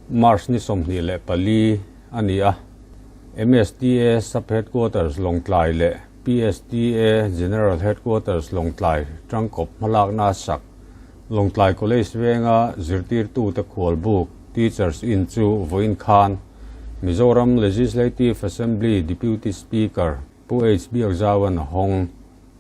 March ni 24 a ni a, MSTA Sub Headquarters Lawngtlai leh PSTA General Headquarters Lawngtlai tangkawp hmalakna a sak. Lawngtlai College venga zirtirtute khualbuk Teachers Inn chu vawiin khan Mizoram Legislative Assembly Deputy Speaker Pu H Biakzaua'n a hawng.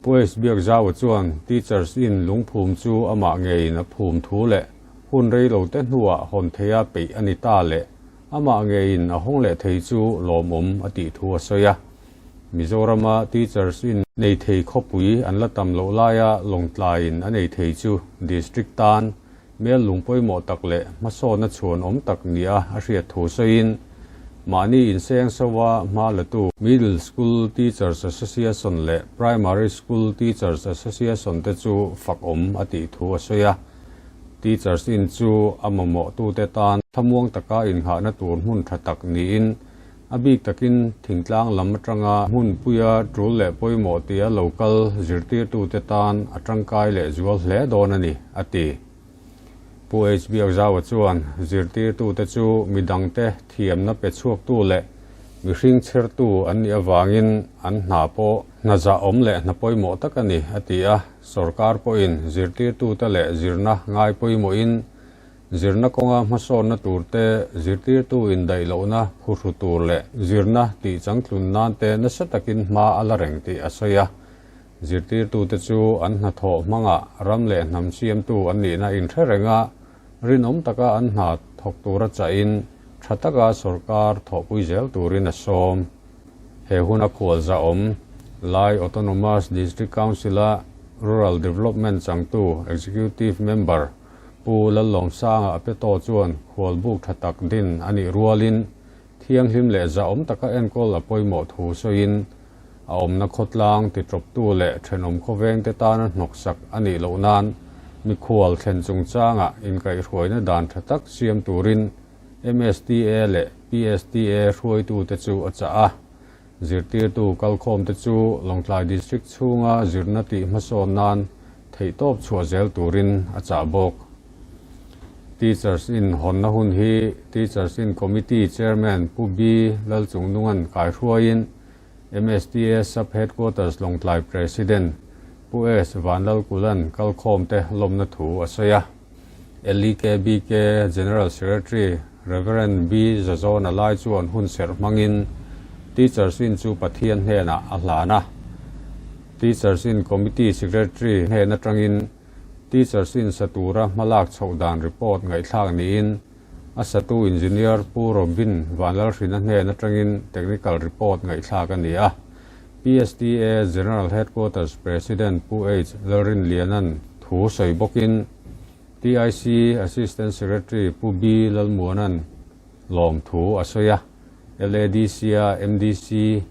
Pu H Biakzaua chuan Teachers Inn lungphum chu amah ngeiin a phum thu leh hun rei lo te hnuah hawn theia peih a ni ta leh amah ngeiin a hawng leh thei chu lawmawm a tih thu a sawi a. Mizorama Teachers Inn nei thei khawpui an la tam loh laia Lawngtlaiin a nei thei chu District tan mel lung pawimawh tak leh hmasawnna chhuan awm tak nia a hriat thu sawiin mahni inseng soa hma latu Middle School Teachers Association leh Primary School Teachers Association te chu fak awm a tih thu a sawi a. Teachers Inn chu a mamawhtute tan thlamuang taka inghahna tur hmun tha tak niin A bik takin thingtlang lam atanga hmunpuia tul leh pawimawh tia lo kal zirtirtute tan a tangkai leh zual hle dawn a ni, a ti. Pu H Biakzaua chuan zirtirtute chu midangte thiamna pe chhuaktu leh mihring chhertu an nih avangin an hna pawh hna zahawm leh hna pawimawh tak a ni, a ti a. Sorkar pawhin zirtirtute leh zirna ngai pawimawhin Zirna kawnga hmasawnna turte, zirtirtu indaih lohna phuhru tur leh zirna tih changtlun nan te nasa takin hma a la reng tih a sawi a. Zirtirtute chu an hnathawh hmangah ram leh hnam siamtu an nihna inhre reng a, rinawm taka an hna thawk tura chahin tha taka sorkar thawhpui zel turin a sawm. He huna khualzahawm Lai Autonomous District Council-a Rural Development changtu Executive Member, Pu Lallawmsanga a pe tawh chuan khualbuk tha tak din a nih rualin thianghlim leh zahawm taka enkawl a pawimawh thu sawiin a awmna khawtlang titawptu leh thenawm khawvengte tana hnawksak a nih loh nan mikhual thlen chungchanga inkaihhruaina dan tha tak siam turin MSTA leh PSTA hruaitute chu a chah a. Zirtirtu kalkhawmte chu Lawngtlai District chhunga zirna tih hmasawn nan theihtawp chhuah zel turin a chah bawk. Teachers Inn hawnna hun hi Teachers Inn Committee Chairman Pu B Lalchungnunga'n kaihruaiin MSTA Sub Headquarters Lawngtlai President Pu S Vanlalkula'n kalkhawmte lawmna thu a sawi a. LEKBK General Secretary Rev. B Zazawna lai chuan hun serh hmangin Teachers Inn chu Pathian hnenah a hlan a. Teachers Inn Committee Secretary hnen atangin Teachers Inn sa tura hmalak chhoh dan report ngaihthlak niin a satu Engineer Pu Robin Vanlalhrina hnen atangin Technical Report ngaihthlak a ni a. PSTA General Headquarters President Pu H Lalrinliana'n thu sawi bawkin TIC Assistant Secretary Pu B Lalmuana'n lawm thu a sawi a. LADC-a MDC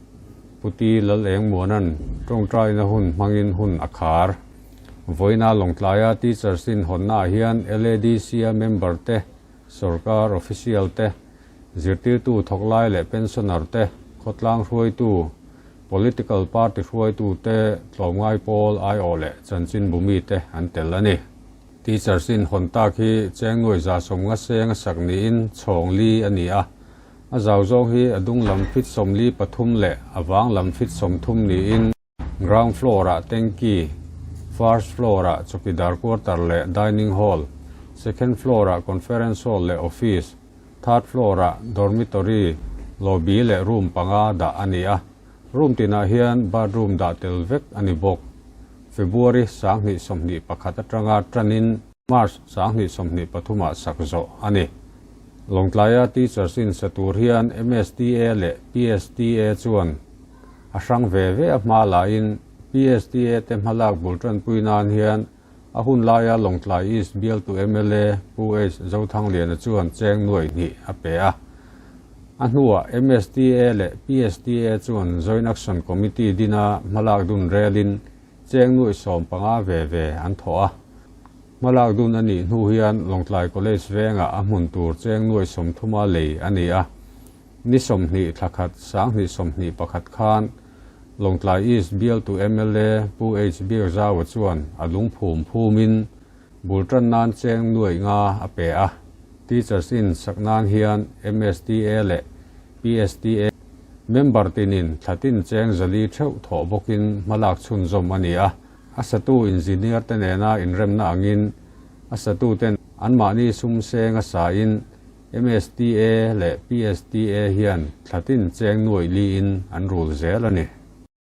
Pu T Lalengmuana'n tawngtaina hun hmangin hun a khar. Vawiina Lawngtlaia Teachers in hawnnaah hian LADC-a member te, sorkar official te, Zirtirtu thawklai leh pensioner te, khawtlang hruaitu, political party hruaitu te, tlawmngai pawl aiawh leh chanchinbu mite an tel a ni. Teachers in hawn tak hi cheng nuai 150 seng a sak niin chhawng li a ni a. A zau zawng hi a dung lam feet 43 leh a vang lam feet 30 niin, Ground floor-ah tanky, first floor-ah chawkidar quarter leh dining hall, second floor-ah conference hall leh office, third floor-ah dormitory, lobby leh room panga dah a ni a. Room tinah hian bathroom dah tel vek a ni bawk. February 2021 atanga tanin March 2023 ah sak zawh a ni. Lawngtlaia Teachers In sa tur hian MSTA leh PSTA chuan A hrang ve ve a hma laiin PSTA te hmalak bul tanpui nan hian a hun laia Lawngtlai East bialtu mla Pu H Zothangliana chuan cheng nuai hnih a pe a. A hnuah MSTA leh PSTA chuan Joint Action Committee dina hmalak dun relin cheng nuai 15 ve ve an thawh a. Hmalak dun a nih hnu hian Lawngtlai College vengah a hmun tur cheng nuai 30 a lei a ni a. Ni 20 thla khat 2021 khan Lawngtlai East bialtu mla Pu H Biakzaua chuan a lungphum phumin bul tan nan cheng nuai nga a pe a. Teachers In sak nan hian MSTA leh PSTA member tinin thlatin cheng 400 theuh thawh bawkin hmalak chhunzawm a ni a. A satu engineer te nena inremna angin a satuten anmahni sum seng a sain MSTA leh PSTA hian thlatin cheng nuaih liin an rul zel a ni.